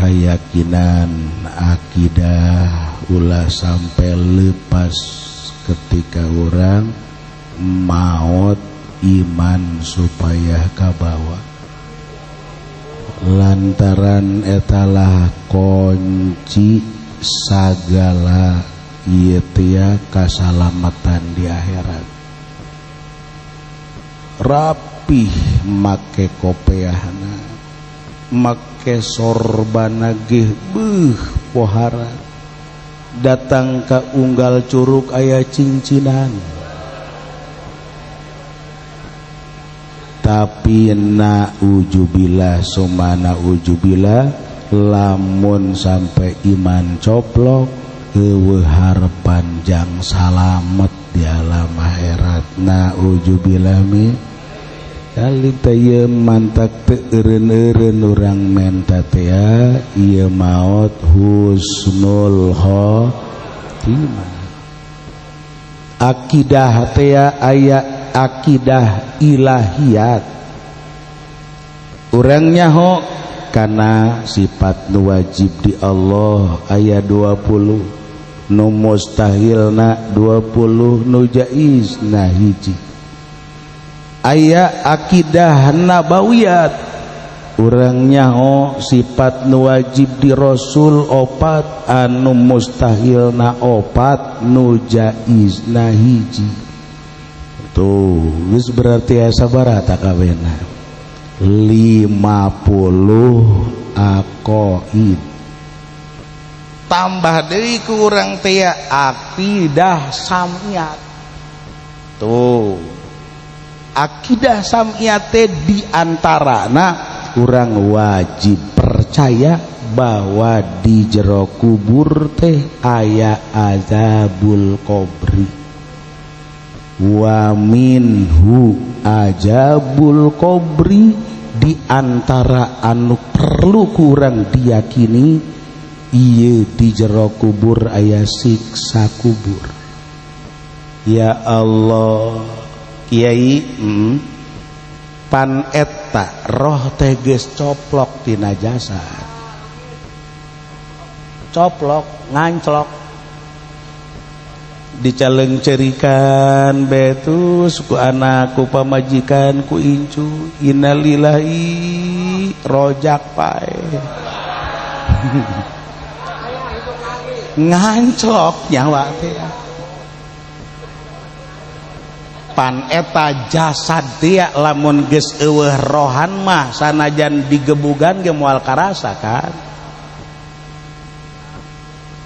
Keyakinan akidah ulah sampai lepas ketika orang maut, iman supaya kabawa, lantaran etalah kunci sagala ieu teh kasalamatan di akhirat. Rapih make kopeahna, make sorbana ge beuh pohara, datang ka unggal curug aya cincinan, tapi na'udzubillah summa na'udzubillah lamun sampai iman coplok, eueuh harepan jang salamet di alam akhirat. Na'udzubillah mi kali teh mantak teu eureun-eureun urang menta teh ieu maot husnul khotimah. Akidah teh aya akidah ilahiyat, urang nyaho kana sifat nu wajib di Allah aya 20, nu mustahilna 20, nu jaizna hiji. Aya akidah nabawiyat, urang nyaho sifat nu wajib di Rasul 4, anu mustahilna 4, nu jaizna hiji. Tuh geus berarti asa sabaraha kabehna? 50 aqaid. Tambah deui ku urang teh akidah samiyat. Tuh akidah samiyat teh di antarana urang wajib percaya bahwa di jero kubur teh aya azabul qabri, wa minhu ajabul qabri. Di antara anu perlu kurang diyakini ieu di jero kubur aya siksa kubur. Ya Allah kiai, pan eta roh teh geus coplok tina jasad, coplok nganclok, dicaleng cerikan betus ku anak, ku pamajikan, ku incu. Innalillahi, rojak pae, nganclok nyawa teh. Pan eta jasad teh lamun geus eueuh rohan mah sanajan digebugan ge moal karasa kan.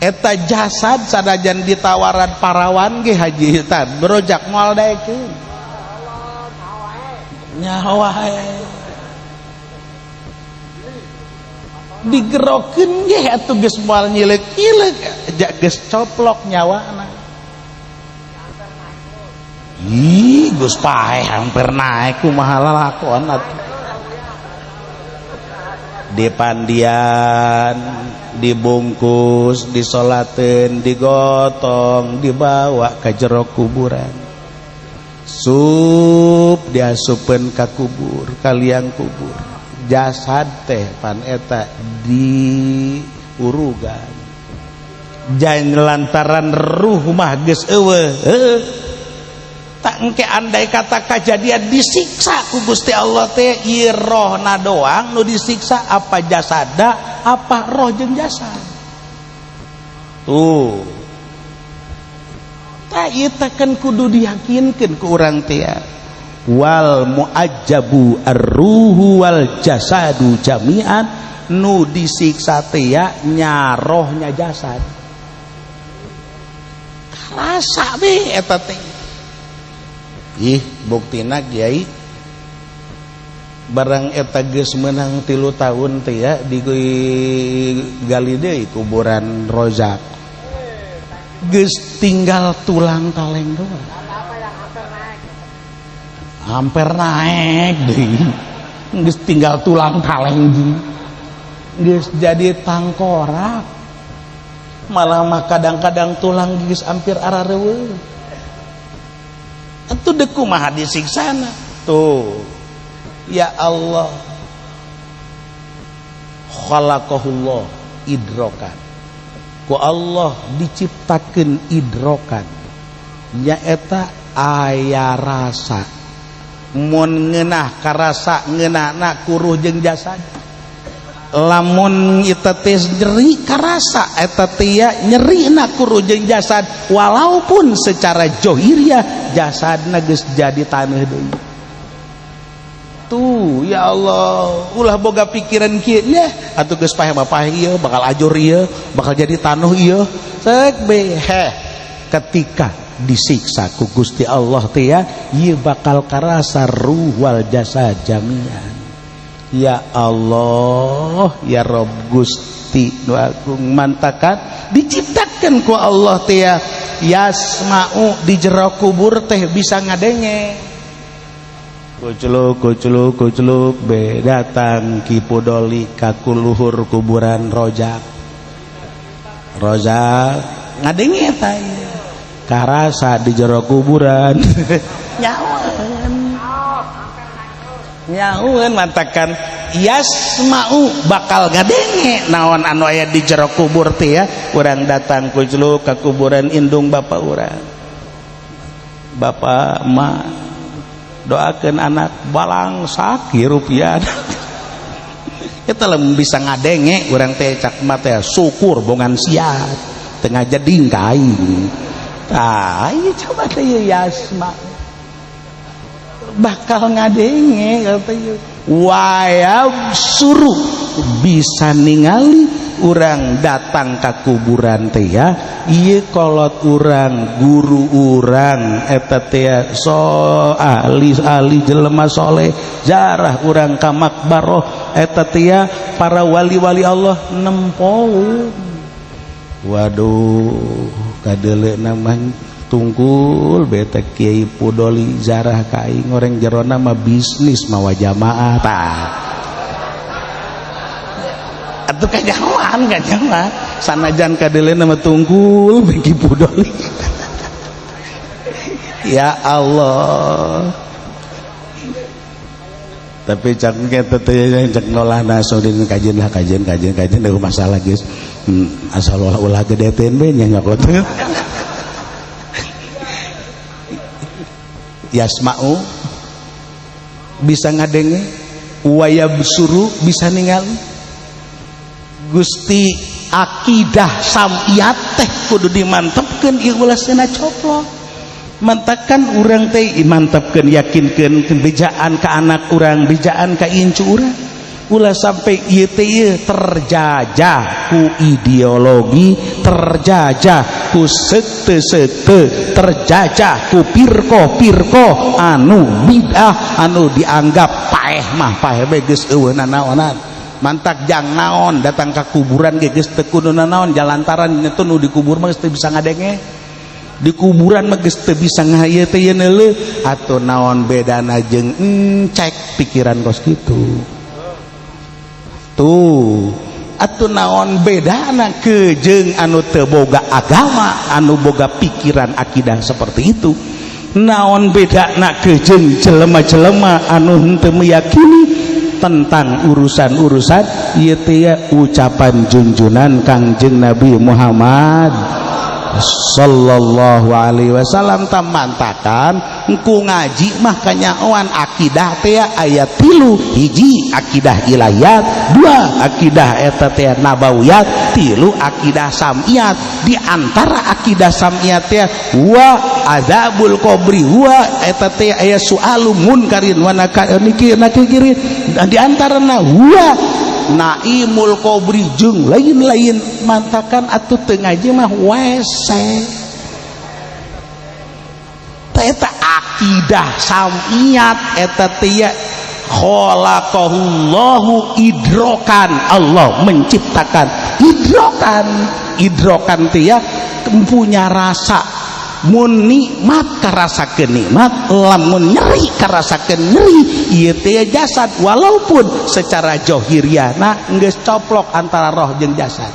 Eta jasad sanajan ditawaran parawan ge haji eta berojak moal daekeun nyawa, digerokeun ge atuh geus moal nyileuk-nyileuk, geus coplok nyawana. Ih, geus paeh hampir naik, kumaha lalakon atuh. Dipandian, dibungkus, disolatin, digotong, dibawa ke jero kuburan, sup diasupeun ka kubur, kaliang kubur. Jasad teh pan eta diurugan jan lantaran ruh mah geus eueuh. Tak engke andai kata kejadian disiksa ku Gusti Allah teh, ieu rohna doang nu disiksa apa jasada, apa roh jeung jasad? Tuh tak ieu teh kan kudu diyakinkeun ku urang teh. Wal muajjabu arruhu wal jasadu jami'an, nu disiksa teh nya rohnya jasad. Karasa be eta teh. Ih buktina kiai, barang eta geus meunang 3 tahun teh ya digali deui kuburan Rozak, geus tinggal tulang kaleng doang, hampir naik deui, geus tinggal tulang kaleng, geus jadi tangkorak. Malah mah kadang-kadang tulang geus hampir arareuweung. Atuh deuk kumaha disiksana tuh. Ya Allah, Khalaqahullah idrokan, ku Allah diciptakeun idrokan, nyaeta aya rasa. Mun ngeunah karasa ngeunahna ku ruh jeung jasad. Lamun eta teh nyeri karasa eta teh nyerina ku ruh jeung jasad, walaupun secara johiriah jasadna geus jadi taneuh deui. Tuh ya Allah, ulah boga pikiran kieu nya atuh geus paeh mah paeh ieu bakal ajur ieu bakal jadi tanuh ieu sek be heh. Ketika disiksa ku Gusti Allah teh ya ieu bakal karasa ruh wal jasad jami'an. Ya Allah ya Rob Gusti nu agung, mantakan diciptakan ku Allah teh ya yasma'u di jero kubur teh bisa ngadenge. Kuculuk kuculuk kuculuk be datang Ki Pudoli ka luhur kuburan rojak rojak ngadenge eta karasa di jero kuburan. Nyawan nyawan mantakan yasma'u bakal ngadenge naon anu aya di jero kubur teh ya. Urang datang kuculuk ka kuburan indung bapak urang, bapak emak doakeun anak balang sakit rupiah. Kita lamun bisa ngadenge urang teh cak mah teh syukur bongan siat tengah jeding ka aing. Tah ieu coba teh yasma bakal ngadenge kata wayab suruh bisa ningali. Urang datang ke kuburan teh ya ieu kolot urang guru urang eta teh so ahli ahli jelema soleh jarah urang ka makbaroh eta teh para wali-wali Allah nempoeun. Waduh kadeuleu mah tungkul bete Kiai Pudoli zarah ka aing ngoreng jerona mah bisnis mawa jamaah. Tah atuh kanyahoan kanyahoan sanajan kadeuleu mah tungkul Ki Pudoli. Ya Allah, tapi cak eta teh cak ngolah nasodin kajian lah kajian kajian kajian eueuh masalah geus asal ulah gede teh we nya nyokot. Yasma'u bisa ngadenge, wayabsuru bisa ningali. Gusti akidah samiyat teh kudu dimantepkeun ieu ulah cenah coplok. Mantakan urang teh mantepkeun yakinkeun bejaan ka anak urang, bejaan ka incu urang. Ulah sampai ieu teh ieu terjajah ku ideologi, terjajah ku sekte-sekte, terjajah ku pirko-pirko anu bid'ah anu dianggap paeh mah paeh bae geus eueuh nanaonan. Mantak jang naon datang ka kuburan ge geus teu kudu nanaon jalantaran nya nu dikubur mah geus teu bisa ngadenge. Di kuburan mah geus teu bisa ngaheueuh teh ieu neuleuh atuh naon bedana jeung encek pikiran kos kitu. Tuh atuh naon bedana kejeung anu teu boga agama anu boga pikiran akidah seperti itu, naon bedana kejeung jelema-jelema anu henteu meyakini tentang urusan-urusan ieu teh ucapan junjunan Kangjeng Nabi Muhammad sallallahu alaihi wasallam. Tamantakan ku ngaji mah kanyaoan akidah teh aya 3, hiji akidah ilahiyat, 2 akidah eta teh nabawiyat, 3 akidah samiyat. Di antara akidah samiyat teh wa azabul qabri, wa eta teh aya sualu munkarin wa nakirin, di antarana wa naimul qabri jeung lain-lain. Mantakan atuh teu ngaji mah wese eta akidah samiyat eta teh khalaqahullahu idrokan, Allah menciptakan idrokan. Idrokan teh punya rasa, mun nikmat karasakeun nikmat, lamun nyeri karasakeun nyeri. Ieu teh jasad walaupun secara johiriahna geus coplok antara roh jeung jasad,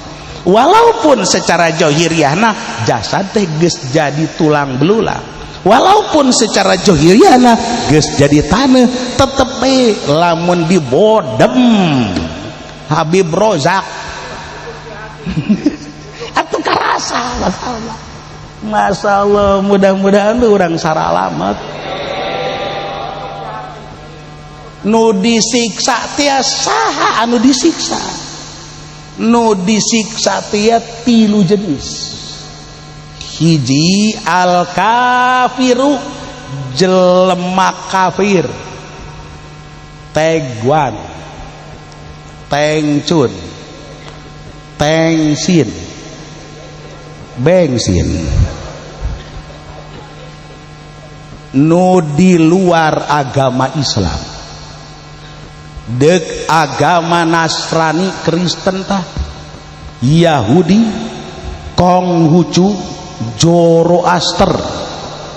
walaupun secara johiriahna jasad teh geus jadi tulang belulang, walaupun secara johiriahna geus jadi taneuh, tetep we lamun dibodem Habib Rozak. Atuh karasa, masalah. Masya Allah, mudah-mudahan urang saralamet. Nu disiksa tia saha anu disiksa? Nu disiksa tia tilu jenis. Hiji al kafiru, jelema kafir, teguan, tengcun, tengsin, bengsin, nu di luar agama Islam, dek agama Nasrani, Kristen tah, Yahudi, Konghucu, Zoroaster,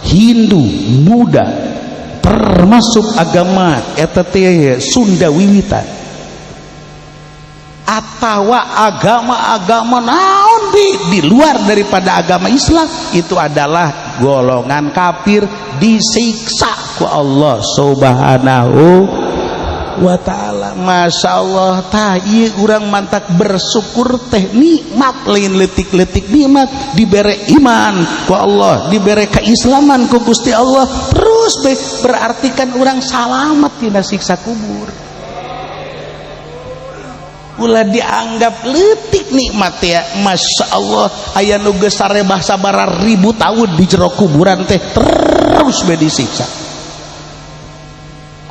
Hindu, Buddha, termasuk agama eta teh Sunda Wiwitan, atawa agama-agama naon di luar daripada agama Islam, itu adalah golongan kafir, disiksa ku Allah Subhanahu wa ta'ala. Masya Allah, tah ieu urang mantak bersyukur teh nikmat, lain leutik-leutik nikmat, dibere iman ku Allah, dibere keislaman ku Gusti Allah, terus be berarti kan urang salamet tina siksa kubur. Ulah dianggap leutik nikmat ya. Masya Allah, aya nu geus sarebah sabaraha ribu tahun di jero kuburan teh terus be disiksa.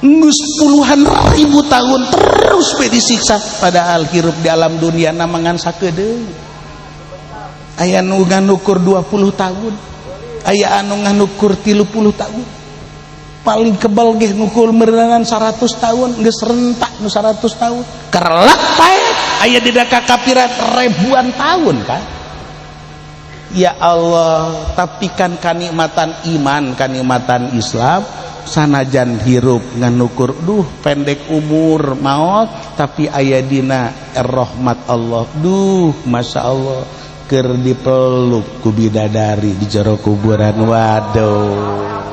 Geus puluhan ribu tahun terus be disiksa, padahal hirup di alam dunia namangan sakedeung. Aya nu nganukur 20 tahun, aya anu nganukur 30 tahun, paling kebal ge ngukur meureunan 100 tahun, geus rentak nu 100 tahun. Kerlek pae aya di kakafiran ribuan tahun kan. Ya Allah, tapi kan kanikmatan iman, kanikmatan Islam, sanajan hirup nganukur duh pendek umur maot, tapi aya dina rahmat Allah. Duh, Masya Allah, keur dipeluk ku bidadari di jero kuburan. Waduh,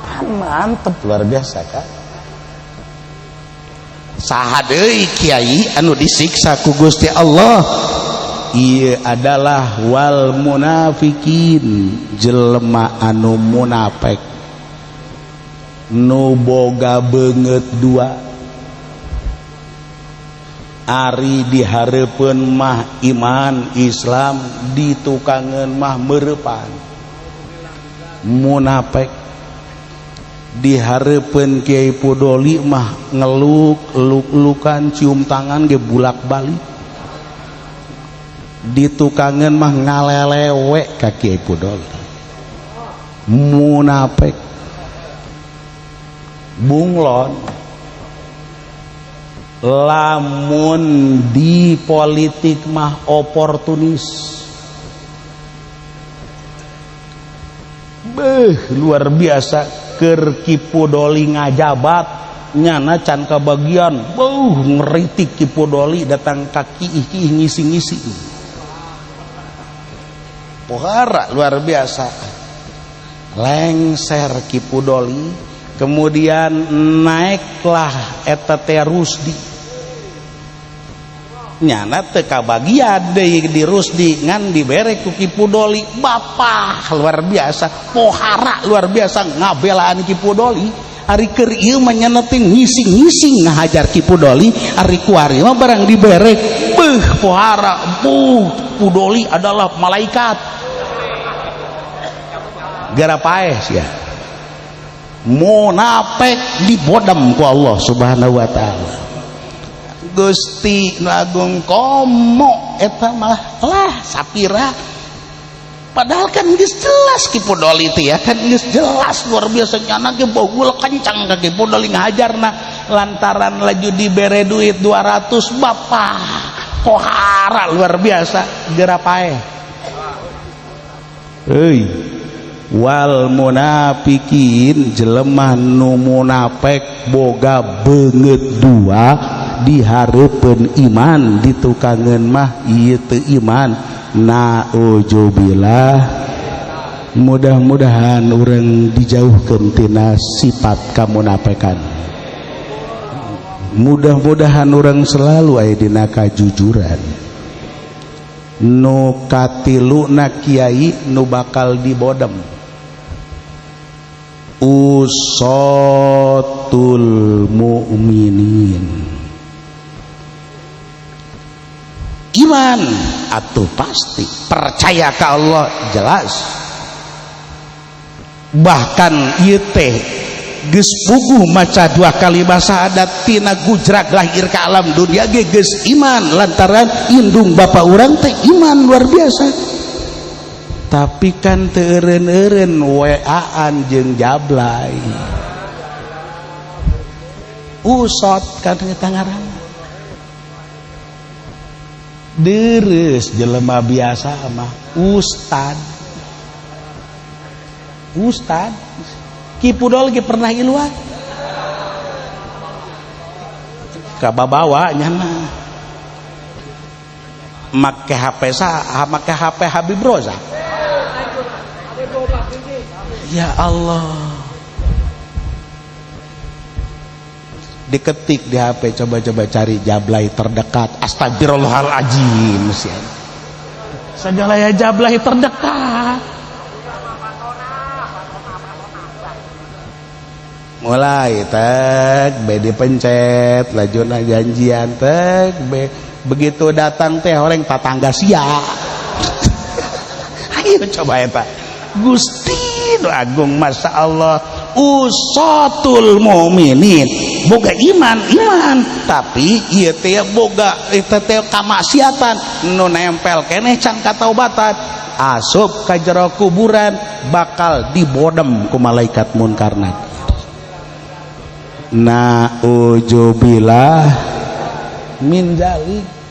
kan mantep luar biasa kan. Saha deui kiai anu disiksa ku Gusti Allah? Ieu adalah wal munafikin, jelema anu munafik, nu boga beungeut dua. Ari dihareupeun mah iman Islam, ditukangeun mah meureupan munafik. Dihareupeun Kiai Pudoli mah ngeluk eluk-elukan, cium tangan ge bulak-balik, ditukangeun mah ngalelewe ka Kiai Pudoli. Munafik bunglon. Lamun di politik mah oportunis, beuh luar biasa. Keur Ki Pudoli ngajabat nyana can kabagian, beuh ngeritik Ki Pudoli, datang ka kiih-kiih ngisi-ngisi, pohara luar biasa. Lengser Ki Pudoli, kemudian naiklah eta teh Rusdi, nyana teu kabagian deui di Rusdi, ngan dibere ku Ki Pudoli. Bapak luar biasa, pohara luar biasa ngabelaan Ki Pudoli. Ari keur ieu mah nyenetin ngising-ngising ngahajar Ki Pudoli, ari kuari mah barang dibere, beuh pohara, buh Pudoli adalah malaikat. Gara paeh sia. Munafik dibodem ku Allah Subhanahu wa ta'ala. Gusti Nu Agung komo eta mah lah sapira, padahal kan geus jelas Ki Pudoli teh ya kan geus jelas luar biasa, nyana ge bogul kencang ka Ki Pudoli ngahajarna, lantaran laju dibere duit 200, bapak pohara luar biasa geura paeh. Heuy, wal munafikin, jelema nu munafik boga beungeut dua, dihareupeun iman, ditukangeun mah ieu teu iman. Nauzubillah. Mudah-mudahan urang dijauhkeun tina sifat kamunafikan. Mudah-mudahan urang selalu aya dina kajujuran. Nu katiluna kiai nu bakal dibodem, usatul mu'minin. Iman atuh pasti percaya ke Allah jelas, bahkan ieu teh geus puguh maca dua kalimat syahadat tina gujrak lahir ke alam dunia ge geus iman lantaran indung bapa urang teh iman luar biasa. Tapi kan teu eureun-eureun WA-an jeung jablay usot kan eta ngaranna deres jelema biasa mah ustad. Ustad Ki Pudol ge pernah iluan kababawa nyana make HP sa make HP Habib Roza. Ya Allah, diketik di HP, coba-coba cari jablay terdekat. Astagfirullahaladzim, segala ya jablay terdekat. Mulai tek be dipencet, lajuna janjian tek be, begitu datang teh orang tatangga sia. Ayo coba eta. Gusti nu agung, Masya Allah, usatul mukminin boga iman iman, tapi ieu teh boga eta teh kamaksiatan nu nempel keneh can kataubatan, asup ka jero kuburan bakal dibodem ku malaikat munkar nakir. Na'udzubillah min dzalik.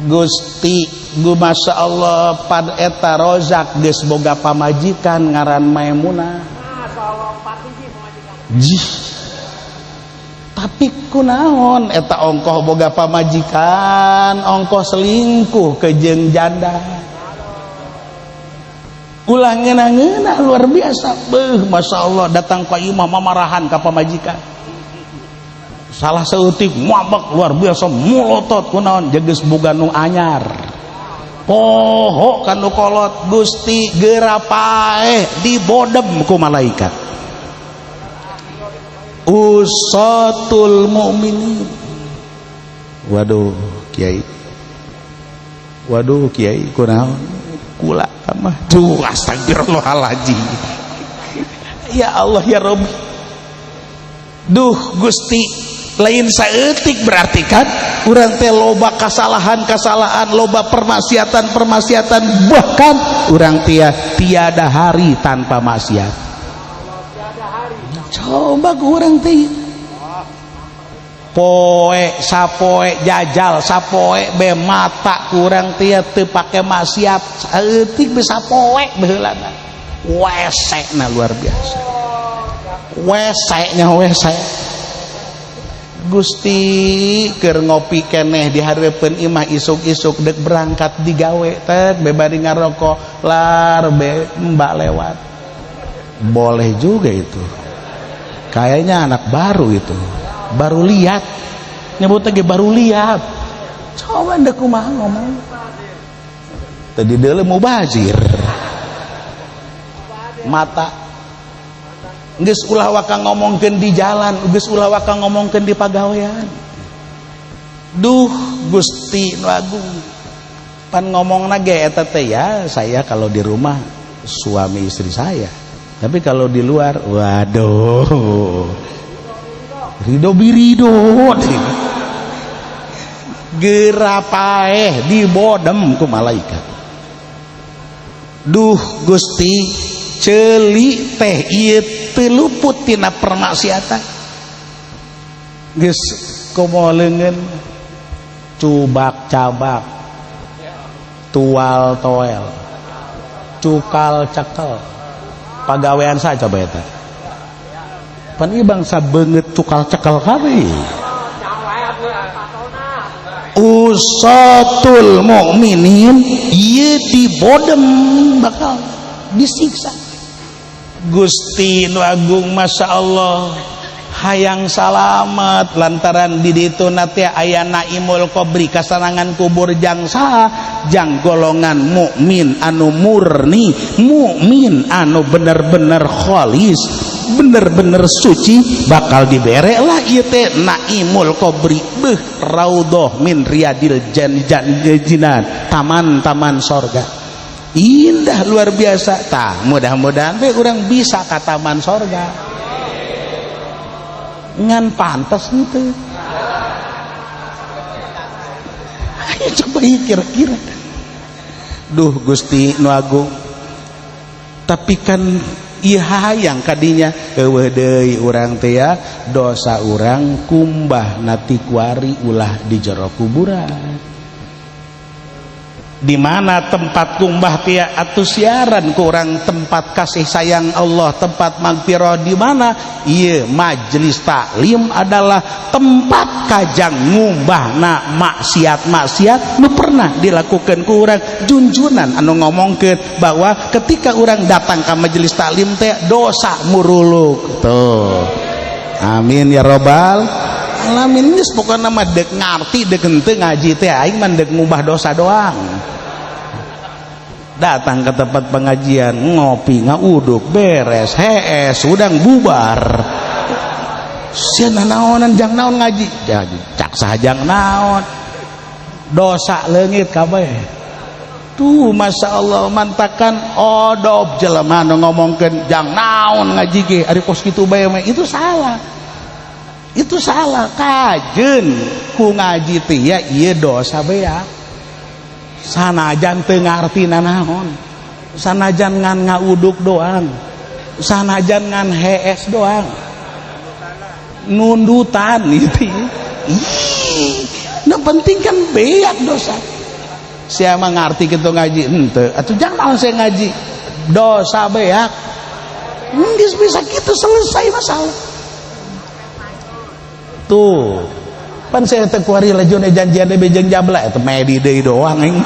Gusti gu Masya Allah pad eta Rozak geus boga pamajikan ngaran Maimunah. Jih. Tapi kunaon eta ongkoh boga pamajikan, ongkoh selingkuh ke jeung janda. Ulah ngeunah-ngeunah luar biasa. Beuh Masya Allah datang ka imah mamarahan ka pamajikan. Salah seutik mabak luar biasa molotot kunaon jeges boga nu anyar. Poho kanu kolot. Gusti geura paeh dibodem ku malaikat. Usatul mukminin. Waduh kiai, waduh kiai kunaon kula mah duh astagfirullahaladzim. Ya Allah ya Rabbi. Duh Gusti, lain saeutik berarti kan urang teh loba kasalahan-kasalahan, loba permaksiatan-permaksiatan, bahkan urang tiada hari tanpa maksiat. Coba urang teh poe sapoe jajal sapoe be mata kurang teh teu pake maksiat saeutik bisa poe baheulana wesena luar biasa, wesenya wese. Gusti keur ngopi keneh di hareupeun imah isuk-isuk dek berangkat digawe teh be bari ngarokok lar be mbak lewat. Boleh juga itu, kayaknya anak baru itu, baru lihat, nyebut lagi baru lihat. Coba ndek kumaha ngomong tadi deuleu mubazir mata. Geus ulah waka ngomongkeun di jalan, geus ulah waka ngomongkeun di pagawean. Duh Gusti nu agung, pan ngomongna ge eta teh ya saya kalau di rumah suami istri saya, tapi kalau di luar waduh ridho birido. Geura paeh dibodem ku malaikat. Duh Gusti, ceuli teh ieu teu luput tina permaksiatan. Geus komo leungeun cubak cabak, tual toel, cukal cekel. Pagawean sa coba eta. Pan ieu bangsa beungeut cukal cekel kabeh. Usatul mukminin ieu dibodem bakal disiksa. Gusti nu agung, Masya Allah, Hayang salamat lantaran di ditu teh aya naimul qabri, kasanangan kubur jang saha? Jang golongan mukmin anu murni, mukmin anu bener-bener kholis, bener-bener suci, bakal dibere lah ieu teh naimul qabri, beuh, raudhah min riyadil jinan, taman-taman sorga, indah luar biasa. Tah, mudah-mudahan be urang bisa ka taman sorga, ngan pantas gitu. Ayo coba kira-kira, duh Gusti nu agung, tapi kan ieu hayang kadinya, eueuh deui urang teh ya, dosa urang kumbah nati kuari ulah di jero kuburan. Di mana tempat kumbah teh? Atuh siaran ku urang tempat kasih sayang Allah, tempat magfirah di mana? Ieu majelis taklim adalah tempat kajang ngumbahna maksiat-maksiat nu pernah dilakukan ku urang. Junjunan anu ngomongkeun bahwa ketika urang datang ke majelis taklim teh dosa muruluk tuh. Amin ya robbal alamin. Geus pokona mah dek ngarti dek henteu ngaji teh, aing mah dek ngubah dosa doang. Datang ke tempat pengajian, ngopi, ngauduk, beres, hees, udang bubar. Sia naonan, jang naon ngaji? Cak sahajang naon, dosa leungit kabeh tuh. Masya Allah, mantakan odob jelema nu ngomongkeun jang naon ngaji ge ari kos kitu bae mah, itu salah, itu salah. Kajen ku ngaji teh ya ieu dosa beak, sanajan teu ngarti nanaon, sanajan ngan ngauduk doang, sanajan ngan hees doang, nundutan gitu. Ih, nu penting kan beak dosa. Siapa ngarti gitu ngaji henteu atuh, jangan naon saya ngaji, dosa beak. Geus bisa gitu, selesai masalah tuh. Pan saya teh kuari lejone janjian deui jeung jabla eta medi deui doang aing.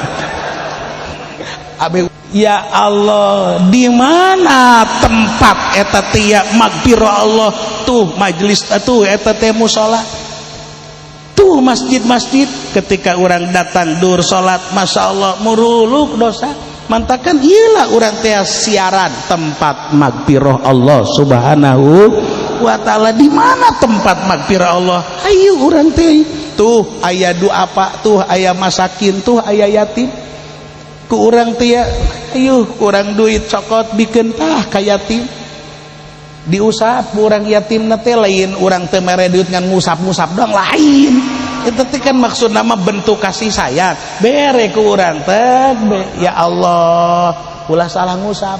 Abe ya Allah, di mana tempat eta teh ya magfirah Allah? Tuh majelis, tuh eta teh musala, tuh masjid-masjid. Ketika orang datang dur salat, Masya Allah, muruluk dosa. Mantakan iyalah urang teh siaran tempat magfirah Allah Subhanahu wa ta'ala. Di mana tempat magfirah Allah? Ayo urang teh, tuh aya duafa, tuh aya masakin, tuh aya yatim. Ku urang teh ya, ayo kurang duit cokot bikin tah ka yatim, diusap urang yatim teh. Lain urang teh mere duit ngan ngusap-ngusap doang, lain. Itu teh kan maksud nama bentuk kasih sayang, bere ku urang teh. Ya Allah, ulah salah ngusap,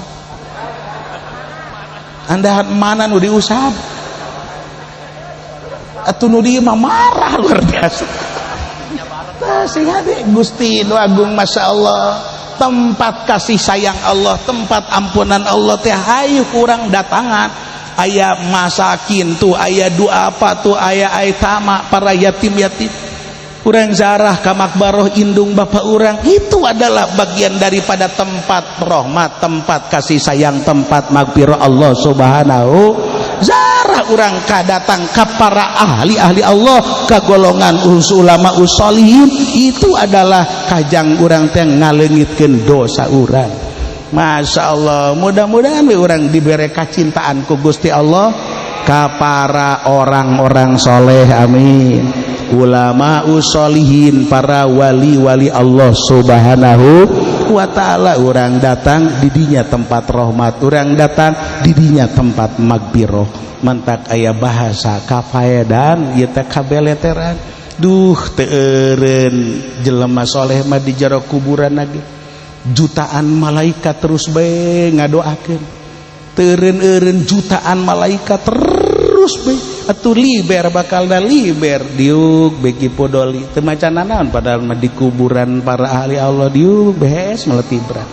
anda mana nu diusap atuh, nu dieu mah marah luar biasa. Tah sing hade Gusti nu agung, Masya Allah, tempat kasih sayang Allah, tempat ampunan Allah teh hayu kurang datangan. Aya masakin tuh, aya duafa tuh, aya aitama, para yatim-yatim. Urang zarah ka makbaroh indung bapak urang, itu adalah bagian daripada tempat rahmat, tempat kasih sayang, tempat magfirah Allah Subhanahu. Zarah urang ka datang ka para ahli-ahli Allah, ka golongan ulama usolihin, itu adalah kajang urang teh ngaleungitkeun dosa urang. Masya Allah, mudah-mudahan we urang diberi kacintaan ku Gusti Allah ka para orang-orang soleh, amin. Ulama usolihin, para wali-wali Allah Subhanahu wa ta'ala. Urang datang didinya tempat rahmat, urang datang didinya tempat magfirah. Mantak aya bahasa kafaedan ieu teh kabeleteran. Duh, teu eureun jelema soleh mah di jero kuburan lagi jutaan malaikat terus bae ngadoakeun. Teu eureun-eureun jutaan malaikat terus bae atuh, liber bakal da liber diuk beki podoli teu maca nanaon, padahal mah di kuburan para ahli Allah diuk behes meletibra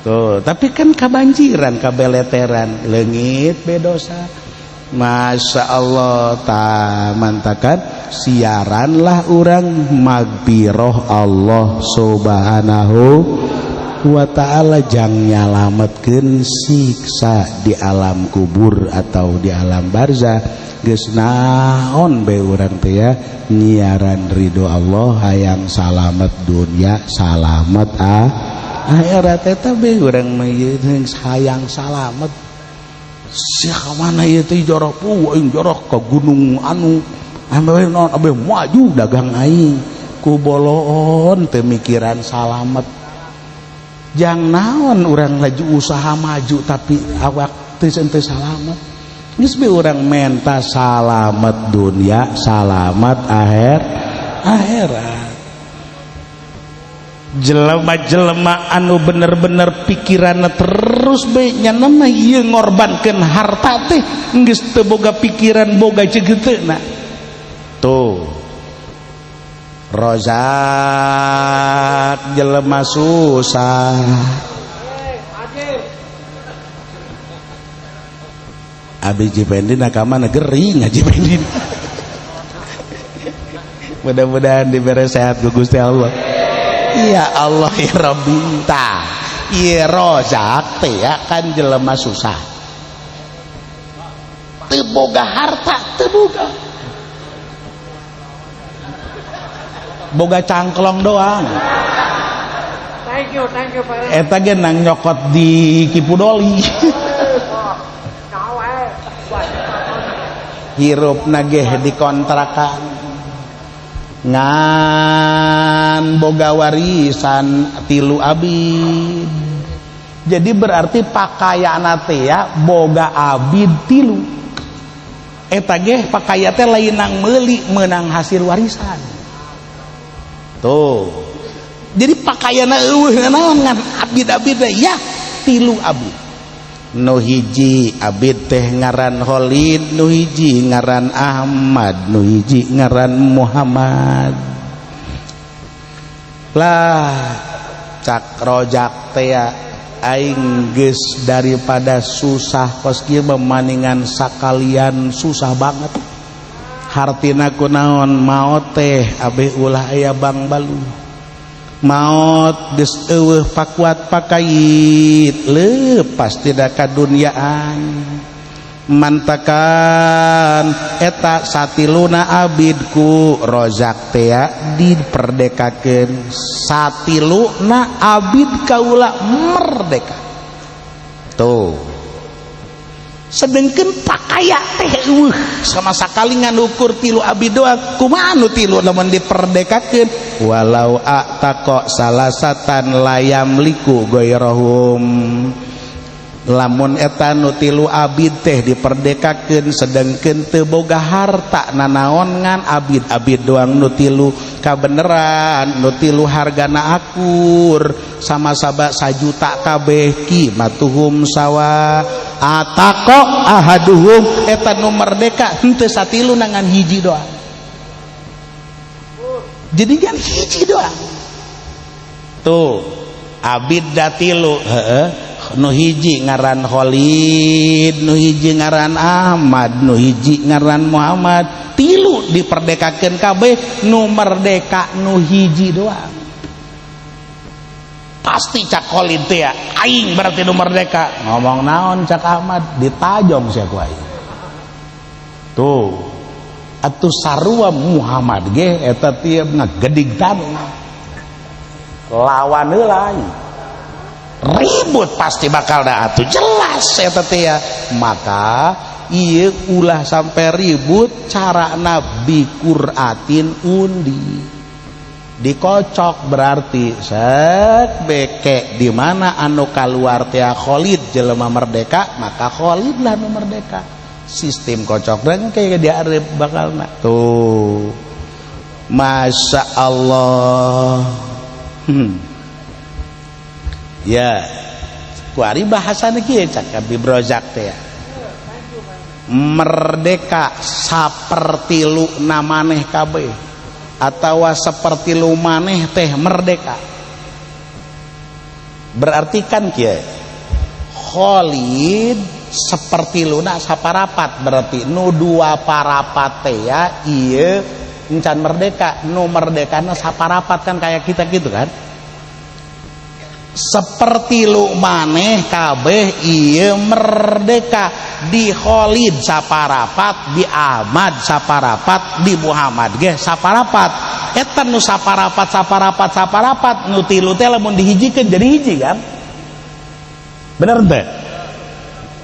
tuh. Tapi kan kabanjiran, kabeleteran, leungit be dosa. Masya Allah. Ta mantakan siaranlah urang magfirah Allah Subhanahu. wa ta'ala jang nyalametkeun siksa di alam kubur atau di alam barzah. Geus naon bae urang teh ya nyiaran ridho Allah, hayang salamet dunia salamet akhirat. Eta bae urang mah hayang salamet. Sia ka mana ieu teh jorok, aing jorok ka gunung anu ambe naon abe maju dagang aing ku boloon teu mikiran salamet. Jang naon urang laju usaha maju tapi awak teu salamet. Geus be urang menta salamet dunia salamet akhirat. Jelema-jelema anu bener-bener pikiranna terus bae nya mah ieu ngorbankeun harta teh geus teu boga pikiran boga cegeuteuna. Tuh Rozak jelema susah. Abi Jipendin ka mana gering Haji Pendin. Mudah-mudahan diberi sehat ku Gusti Allah. Ya Allah ya Rabbi ta. Ieu Rozak teh ya kan jelema susah. Teu boga harta, teu boga. Boga cangklong doang. Thank you Pak. Eta ge nang nyokot di Kipudoli. Hirup nageh dikontrakan ngan boga warisan tilu abid. Jadi berarti pakaian teh ya boga abid tilu. Eta ge pakaian teh lain nang meuli meunang hasil warisan. Tuh. Jadi pakaianna eueuh naon ngan abid-abid ya tilu abid. Nu hiji abid teh ngaran Khalid, nu hiji ngaran Ahmad, nu hiji ngaran Muhammad. Lah cak Rojak teh aing geus daripada susah kos kieu memaningan sakalian susah banget. Hartina kunaon maot teh abeh ulah aya bang balu. Maot geus eueuh pakuat pakait lepas tidak kadunyaan. Mantakan eta satiluna abidku Rozak teh diperdekakeun, satiluna abid kaula merdeka. Tuh sedengkeun pakaya teh eueuh sama sakali nganukur tilu abid doang. Kumaha anu tilu lamun diperdekakeun? Walau ataqo salasatan layam liku goyrahum. Lamun eta nu tilu abid teh diperdekakeun sedengkeun teu boga harta nanaon ngan abid-abid doang nu tilu kabeneran nu tilu hargana akur sama saba sajuta kabeh qimatuhum sawa. Ataqo ahaduhum eta nu merdeka henteu satilu ngan hiji doang. Jadi kan hiji doang. Tuh abid da tilu heeh, nu hiji ngaran Khalid, nu hiji ngaran Ahmad, nu hiji ngaran Muhammad. Tilu diperdekakeun kabeh, nu merdeka nu hiji doang. Pasti cak Khalid teh aing berarti nu merdeka. Ngomong naon cak Ahmad, ditajong sia ku aing. Tuh atuh sarua Muhammad ge eta tieu ngagedig tanah. Lawan heula aing. Ribut pasti bakal dah atuh jelas eta teh ya. Maka ieu ulah sampai ribut carana biquratin undi. Dikocok berarti set beke di mana anu kaluar teh Khalid jelema merdeka, maka Khalid lah nu merdeka. Sistem kocok rengke diarep bakalna. Tuh. Masya Allah. Ya, kuari bahasana kieu cak Habib Rozak teh ya. Merdeka sapertilu namaneh kabeh atawa seperti lu maneh teh merdeka. Berarti kan kieu Khalid seperti luna saparapat, berarti nu dua parapat teh ya ieu encan merdeka, nu merdekana saparapat kan kayak kita gitu kan. Seperti lu maneh kabeh ieu merdeka, di Khalid saparapat, di Ahmad saparapat, di Muhammad ge saparapat. Eta nu saparapat saparapat saparapat nu tilu teh lamun dihijikeun jadi hiji, kan? Bener teh?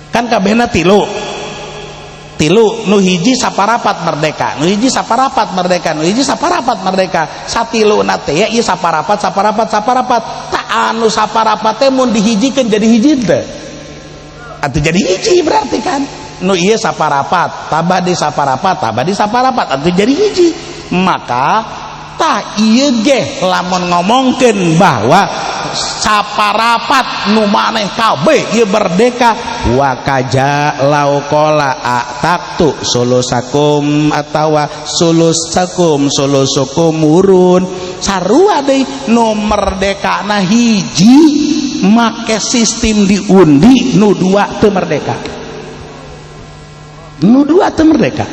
Kan kabehna tilu tilu, nu hiji saparapat merdeka, nu hiji saparapat merdeka, nu hiji saparapat merdeka. Satilu na teh ieu saparapat saparapat saparapat. Tak anu saparapat teh mun dihijikeun jadi hiji teh? Atau jadi hiji berarti kan nu ieu saparapat tambah di saparapat tambah di saparapat atau jadi hiji. Maka tah ieu ge lamun ngomongkeun bahwa saparapat nu maneh kabeh ieu merdeka, wa kaza lau qala a'taqtu sulusakum atawa sulusakum sulusukum hurrun, sarua deui nu merdekana hiji make sistem diundi, nu dua teu merdeka, nu dua teu merdeka.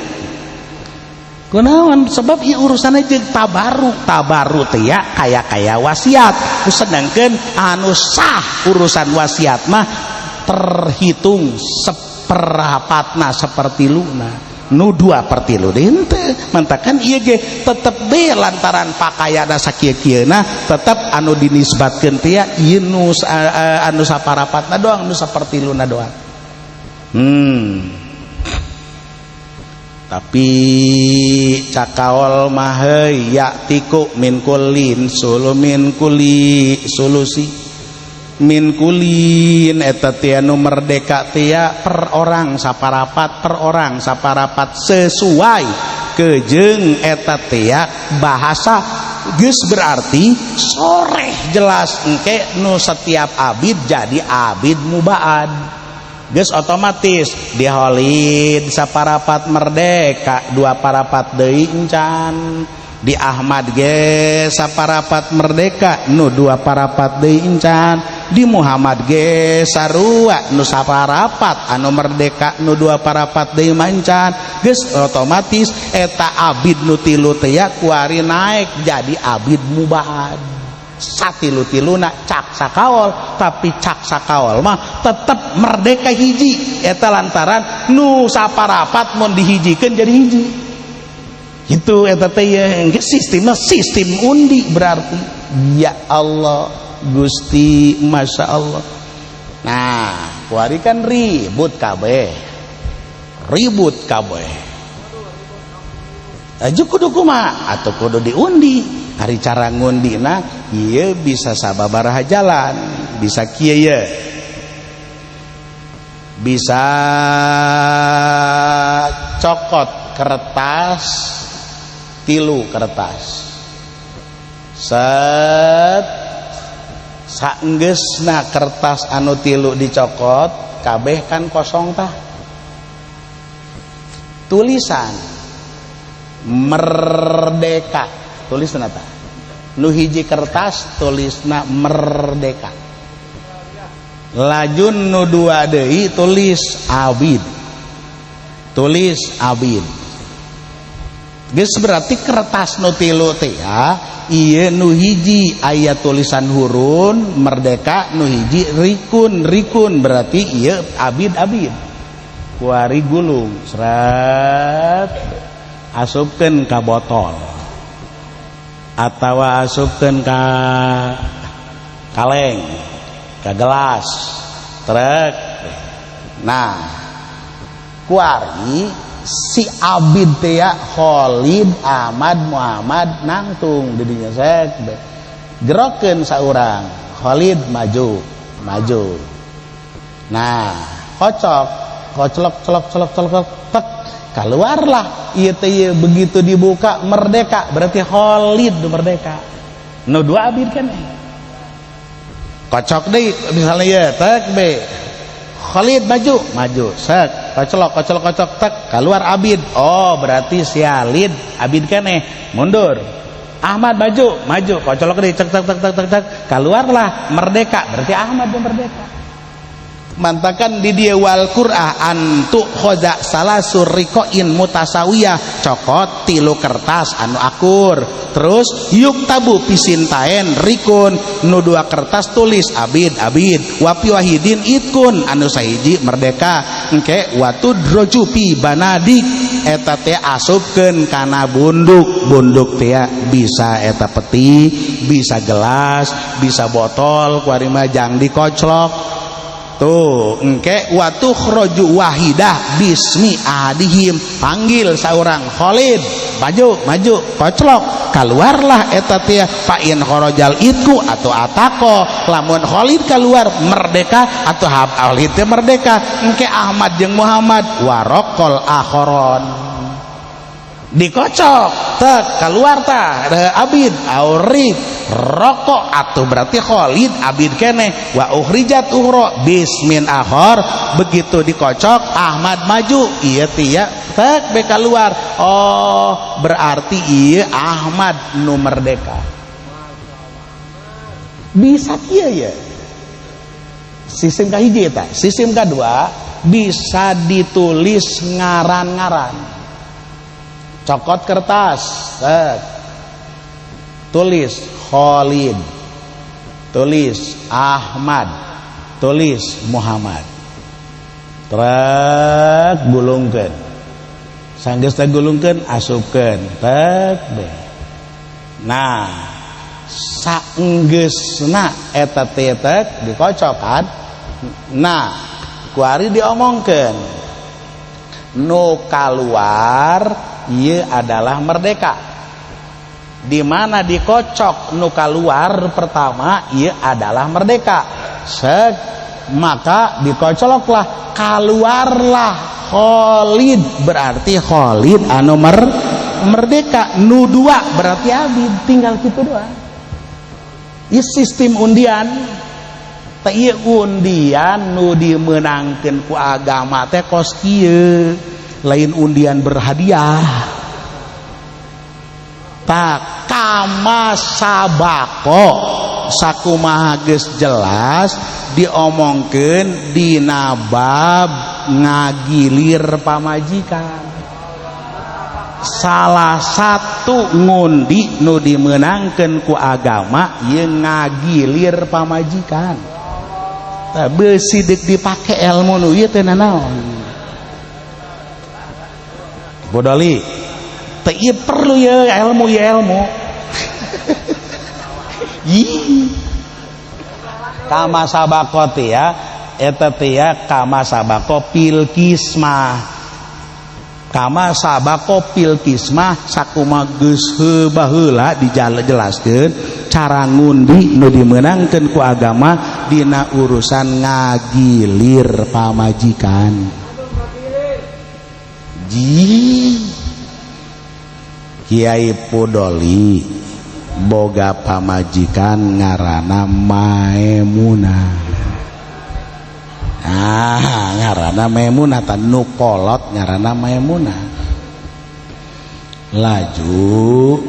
Kunaon? Sebab ieu urusanna jeung tabarru. Tabarru teh ya kaya-kaya wasiat. Sedangkan anu sah urusan wasiat mah terhitung seperapatna, sepertiluna, nu dua pertilu henteu. Mantakan ieu ge tetep be lantaran pakaiana sakieu-kieuna tetep anu dinisbatkeun teh ieu nu anu saparapatna doang, nu sapertiluna doang. Tapi cakaol mah ya'tiqu min kullin sulu min kulli sulusi min kullin, eta teh anu merdeka teh per orang saparapat, per orang saparapat, sesuai kejeng eta teh bahasa. Geus berarti soreh jelas engke nu setiap abid jadi abid mubaad. Geus otomatis di Khalid saparapat merdeka, dua parapat deui encan. Di Ahmad ge saparapat merdeka, nu dua parapat deui encan. Di Muhammad ge sarua, nu saparapat anu merdeka, nu dua parapat deui mah encan. Geus otomatis eta abid nu tilu teh ya kuari naik jadi abid mubaad satilu-tiluna cak sakaol. Tapi cak sakaol mah tetep merdeka hiji eta lantaran nu saparapat mun dihijikeun jadi hiji gitu. Eta teh ya sistemnya sistem undi berarti. Ya Allah Gusti, Masya Allah. Nah, kuari kan ribut kabeh, ribut kabeh aja. Kudu kumaha atau kudu diundi. Hari cara ngundina ieu bisa sababaraha jalan. Bisa kieu ye, bisa cokot kertas tilu kertas set. Saenggeusna kertas anu tilu dicokot kabeh kan kosong tah, tulisan merdeka. Tulisna tah nu hiji kertas tulisna merdeka, lajun nu dua deui tulis abid, tulis abid. Geus berarti kertas nu tilu teh ya ieu nu hiji aya tulisan hurrun merdeka, nu hiji rikun rikun, berarti ieu abid abid. Kuari gulung seret, asupkeun ka botol atau asupkeun ka kaleng, ka gelas trek. Nah, kuari si abid teh ya Khalid, Ahmad, Muhammad nangtung didinya sek jerokeun saurang. Khalid maju maju. Nah, kocok koclok celok celok celok tek, keluarlah ieu teh. Begitu dibuka merdeka, berarti Khalid merdeka, nu dua abid kan. Kocok deui misalnya ya tek be Khalid maju maju sek, kocolok kocolok kocok tek, keluar abid. Oh, berarti si Khalid abid keneh, mundur. Ahmad maju maju, kocolok deui, cek tek tek tek tek tek, keluarlah merdeka, berarti Ahmad yang merdeka. Mantakan di dia wal qur'ah antu khoza salasur rikoin mutasawiyah, cokot tilu kertas anu akur, terus yuktabu pisintaen rikun nu dua kertas tulis abid abid wapi wahidin itkun anu sahiji merdeka, engke watudroju pi banadik eta teh asupkeun kana bunduk, bunduk teh bisa eta peti, bisa gelas, bisa botol, kuari mah jang dikoclok tuh engke watukhroju wahidah bismi ahadihim, panggil seorang Khalid maju maju koclok, keluarlah eta teh fa in kharajal itku atau atako, lamun Khalid keluar merdeka atau Khalid teh merdeka, engke Ahmad jeung Muhammad warokol akhoron dikocok tek keluar tah abid aurik rokok atau berarti Khalid abid keneh wa ukhrijat uhro bismin akhor, begitu dikocok Ahmad maju iya tia tek be keluar, oh berarti iya Ahmad nu merdeka. Bisa kieu ya sistem kahiji eta. Sistem kedua bisa ditulis ngaran-ngaran, cokot kertas tek tulis Khalid, tulis Ahmad, tulis Muhammad, trek gulungkeun, sanggeus teh gulungkeun asupkeun tek be. Nah saenggeusna eta teh tek dikocokan, nah kuari diomongkeun nu kaluar ieu adalah merdeka. Di mana dikocok nu kaluar pertama ieu adalah merdeka. Sek, maka dikocoloklah keluarlah Khalid, berarti Khalid anu merdeka, nu dua berarti abid, tinggal kitu doang. Ieu sistem undian teh, ieu undian nu dimeunangkeun ku agama teh kos kieu, lain undian berhadiah. Tak kama sabako sakumaha geus jelas diomongkeun dina bab ngagilir pamajikan. Salah satu ngundi nu dimeunangkeun ku agama ieu ngagilir pamajikan. Tah beusi deuk dipake ilmu nu ieu teh nanaon. Bodoli teh ieu perlu ya ilmu ya ilmu. Ih. Kama sabako teh ya eta teh ya kama sabako pil kismah. Kama sabako pil kismah sakuma geus baheula dijelaskeun cara ngundi nu dimeunangkeun ku agama dina urusan ngagilir pamajikan. Ji Kiai Pudoli boga pamajikan ngaranna Maemunah. Ah, ngaranna Maimunah tan nu kolot ngaranna Maimunah. Laju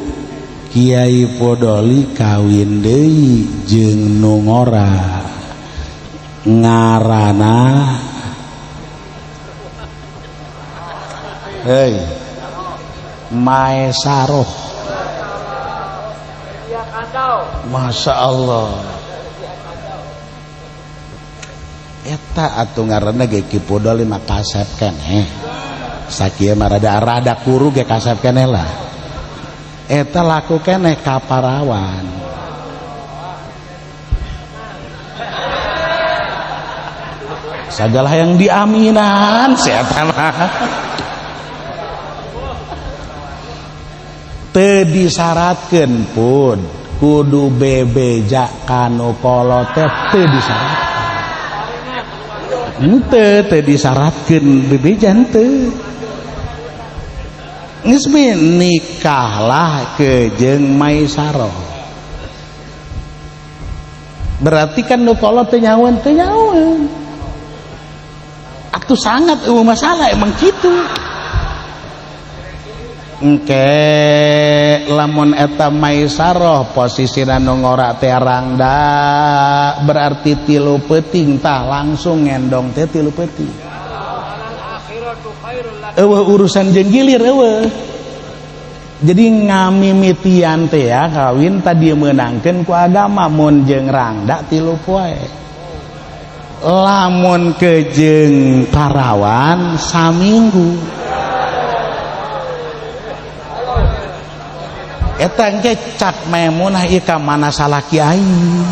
Kiai Pudoli kawin deui jeung nu ngora ngaranna hei Maesaroh. Masya Allah. Eta atuh ngaranna ge Ki Pudoli mah kasep keneh. Sakieu mah rada-rada kuru ge kasep keneh lah. Eta laku keneh ka parawan. Sagala yang diaminan si eta mah. Teu disyaratkeun pun kudu bebeja kanu kolot teh teu disyaratkeun. Henteu teu disyaratkeun bebeja henteu. Geus nikahlah ke jeung Maisaroh. Berarti kan nu kolot teu nyaweun teu nyaweun. Atuh sangat eueuh masalah emang kitu. Engke lamun eta Maisaroh posisina nu ngora teh rangda berarti 3 peuting tah langsung ngendong teh 3 peuting. Eueuh urusan jeung gilir eueuh. Jadi ngamimitian teh ya kawin tadi meunangkeun ku agama mun jeung rangda 3 poe. Lamun kejeung parawan saminggu. Eta engke cak Maimunah ieu ka mana salaki aing.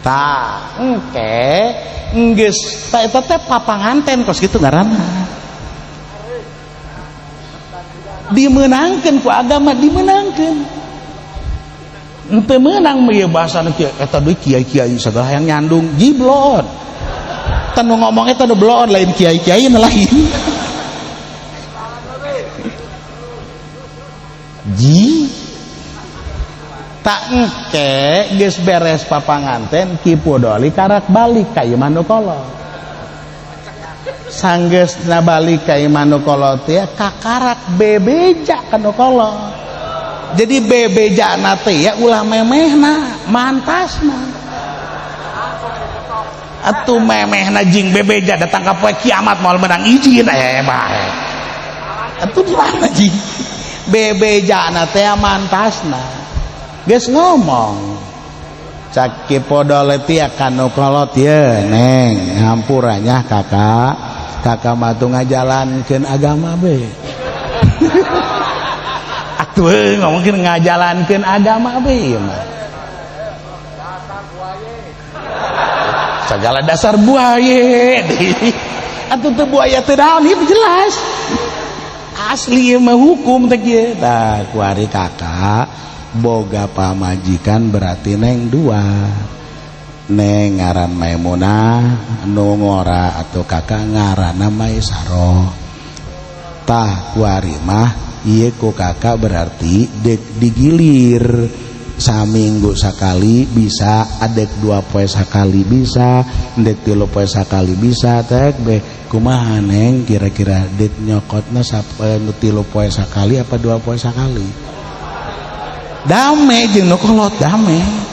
Tah engke geus ta eta teh papanganten kos kitu ngaranna. Dimenangkan ku agama dimenangkan ente menang ieu bahasana kieu eta deui kiai-kiai sagala hayang nyandung jiblon teh nu ngomong eta nu bloon lain kiai-kiai nu lain ji tak engke geus beres papanganten Ki Pudoli karak balik ka imah nu kolot. Sanggeus na balik ka imah nu kolot teh kakarak bebeja ka nu kolot. Jadi bebejana teh ya ulah memehna, mantasna. Atuh memehna jeung bebeja datang ka poe kiamat moal menang izin bae. Atuh di mana jing? Bebejana teh mantasna. Geus ngomong. Cak Ki Podol teh ka nu kolot ye neng hampuranya kakak. Kakak mah tuh ngajalankeun agama be. Atuh ngomongkeun ngajalankeun agama be ieu mah. Segala dasar buaya. Atuh teu buaya teu naon ieu jelas. Asli ieu mah hukum teh kieu. Tah kuari kakak boga pamajikan berarti neng dua. Neng ngaran Maimunah nu ngora atau kakak ngaranna Maisaroh. Tah kuari mah ieu ku kakak berarti dek digilir saminggu sakali bisa, adek 2 poe sakali bisa, dek 3 poe sakali bisa tek be kumaha neng kira-kira dek nyokotna nu 3 poe sakali apa 2 poe sakali. Dame jeung nu kolot dame.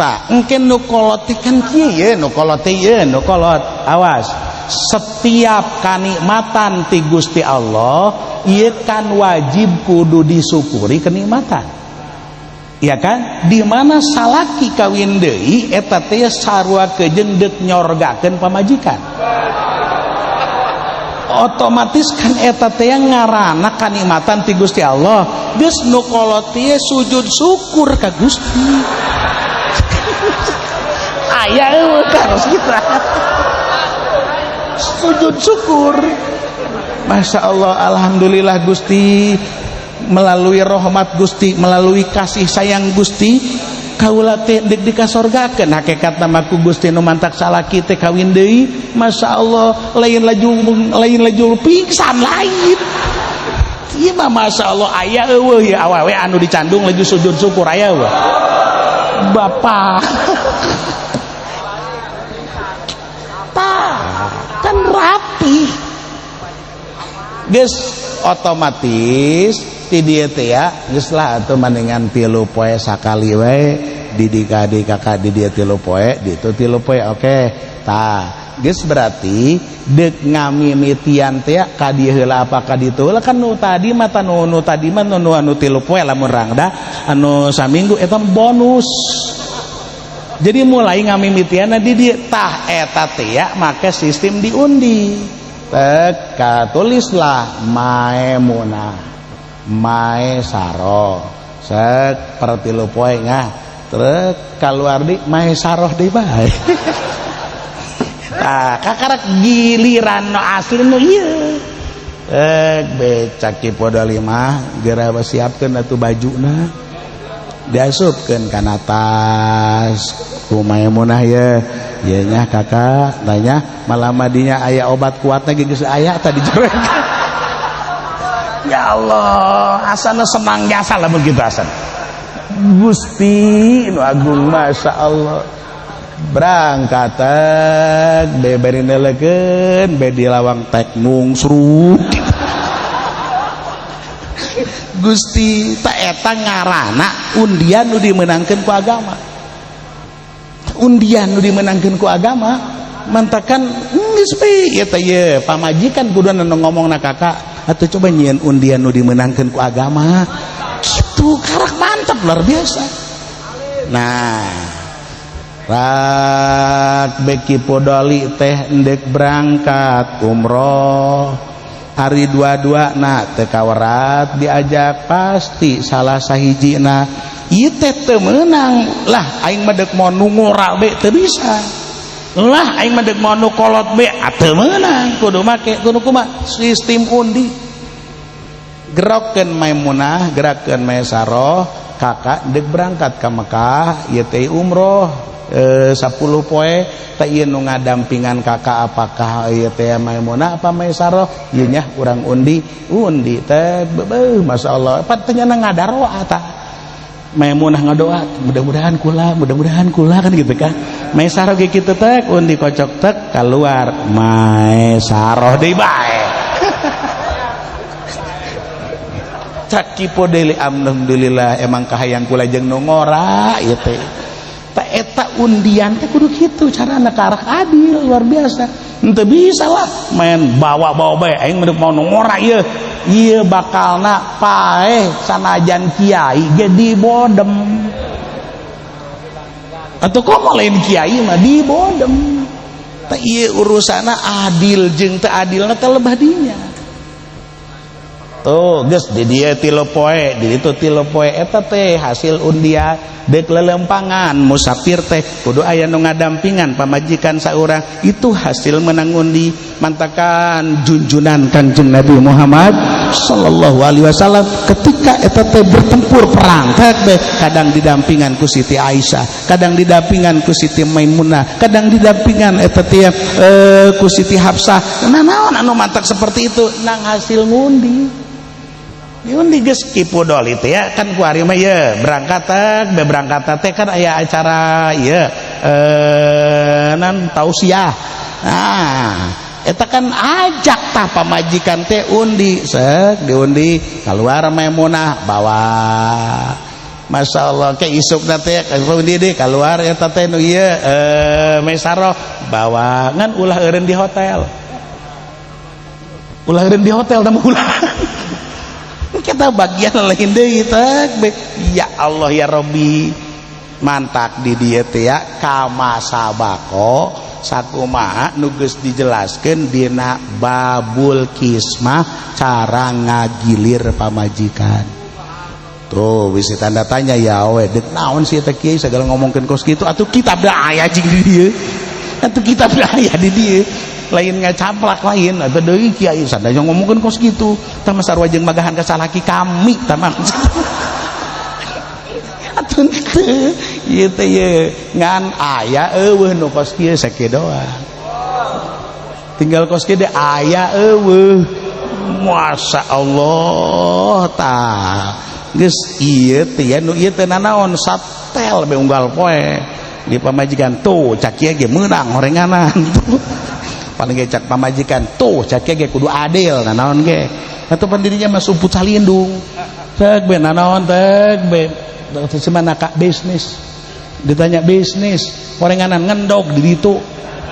Tak engke nu kolot teh kan kieu ye nu kolot teh ye nu kolot awas setiap kanikmatan ti Gusti Allah ieu kan wajib kudu disyukuri kenikmatan ya kan di mana salaki kawin deui eta teh sarua kejeung deuk nyorgakeun pamajikan otomatis kan eta teh ngaranna kanikmatan ti Gusti Allah geus nu kolot teh sujud syukur ka Gusti. Aya eueuh harus kita sujud syukur. Masya Allah, alhamdulillah Gusti, melalui rahmat Gusti, melalui kasih sayang Gusti, kaula teh deuk dikasorgakeun. Hakikatna mah ku Gusti nu mantak salaki teh kawin deui. Masya Allah, lain laju pingsan lain. Ieu mah Masya Allah aya eueuh ya awewe anu dicandung laju sujud syukur aya eueuh. Bapak tah kan rapi geus otomatis ti dieu teh ya geus lah atuh mendingan 3 poe sakali we di kakak di dieu 3 poe di itu 3 poe oke tah geus berarti deuk ngamimitian teh ka dieu heula apa ka ditu heula kan nu tadi mah nu tadi mah nu anu 3 poe lamun rangda anu saminggu eta bonus. Jadi mulai ngamimitianna di dieu tah eta teh ya make sistem diundi. Tek katulislah Maimunah Maisaroh sek per 3 poe ngah trek kaluar di Maisaroh deui bae. Tah kakarak giliran nu asli nu ieu. Becak Ki Podoli mah geura siapkeun atuh bajuna. Diasupkeun kana tas ku Maimunah ye. Ye nya kakak tanya malah madinya aya obat kuatna ge geus aya tadi jero. Ya Allah, asana senang jasa lah begitu asan. Gusti nu agung Masya Allah. Berangkat be bari nelekeun be di lawang tek ngungsruk. Gusti, tak eta ngarana undian nu dimenangkeun ku agama. Undian nu dimenangkeun ku agama mantakan geus we ieu teh ye pamajikan kudu nu ngomongna kakak atuh coba nyieun undian nu dimenangkeun ku agama kitu karak mantap luar biasa. Nah, rak beki podoli teh endek berangkat umroh hari dua-dua na teu kawerat diajak pasti salah sahijina ieu teh teu meunang lah aing mah deuk mau nu ngora be teu bisa lah aing mah deuk mau nu kolot be teu meunang kudu make kudu kumaha sistem undi gerokeun Maimunah gerakeun Maisaroh kakak deuk berangkat ka Mekah ieu teh umroh 10 poe teh ieu nu ngadampingan kakak apakah ieu teh Maimunah apa Maisaroh ieu nya urang undi undi teh beuh masyaallah pan teh nya ngadaroa tah Maimunah ngadoa mudah-mudahan kula kan gitu kan Maisaroh ge kitu teh undi kocok tek keluar Maisaroh deui bae. Cak Ki Podeli alhamdulillah emang kahayang kula jeung nu ngora ieu teh ta eta undian teh kudu kitu carana ka arah adil luar biasa henteu bisa lah main bawa-bawa bae aing mah mau nu ngora ieu ieu bakalna paeh sanajan kiai ge dibodem atuh komo lain kiai mah dibodem teh ieu urusanna adil jeung teu adilna teh lebah dinya. Tuh geus di dieu tilu poe di ditu tilu poe eta teh hasil undian deuk lelempangan musafir teh kudu aya nu ngadampingan pamajikan saurang itu hasil menang undi mantakan junjunan Kanjeng Nabi Muhammad sallallahu alaihi wasallam ketika eta teh bertempur perang teh kadang didampingan ku Siti Aisyah kadang didampingan ku Siti Maimunah kadang didampingan eta teh ku Siti Hafsah. Nah naon anu mantak seperti itu nang hasil ngundi diundi geus Ki Podoli teh ya kan kuari mah ye berangkat teh berangkat teh kan aya acara ieu nan tausiah. Nah eta kan ajak tah pamajikan teh undi sek diundi keluar Maimunah bawa Masya Allah ke isukna teh undi deui keluar eta teh nu ieu Maisaroh bawa ngan ulah eureun di hotel ulah eureun di hotel tah ulah kita bagian lain deui teh ya Allah ya Rabbi mantak di dieu teh ya kama sabako sakumaha nu geus dijelaskeun dina babul kismah cara ngagilir pamajikan tuh bisi tanda tanya ya we deuk naon sih teh kiai sagala ngomongkeun kos kitu atuh kitab da aya jeung di dieu atuh kitab da aya di dieu lain ngacaplak lain atau deui kiai sadaya ngomongkeun kos kitu tah mah sarua jeung magahan ka salaki kami tah mah atuh teu ieu teh ye ngan aya eueuh nu kos kieu sakieu doang tinggal kos kieu teh aya eueuh Masya Allah tah geus ieu teh ya nu ieu teh nanaon satel be unggal poe di pamajikan tuh cak kieu ge meunang horenganan paling ge cak pamajikan tuh cak kieu ge kudu adil nanaon ge atuh pandirinya mah sumput salindung cek be nanaon teh be semana kak bisnis ditanya bisnis horenganan ngendog di ditu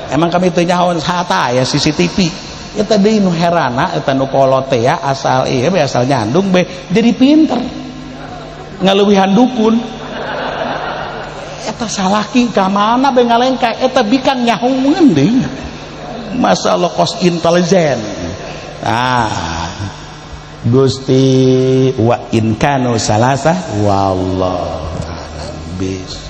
emang kami teu nyahoan sata ya CCTV eta deui nu herana eta nu kolot teh ya asal ieu be asal nyandung be jadi pinter ngaleuwihan dukun eta salaki ka mana be ngalengka eta bikang nyahoeun deui masalah kos intelijen. Ah Gusti wa in kanu salasah wallahu a'lam bis.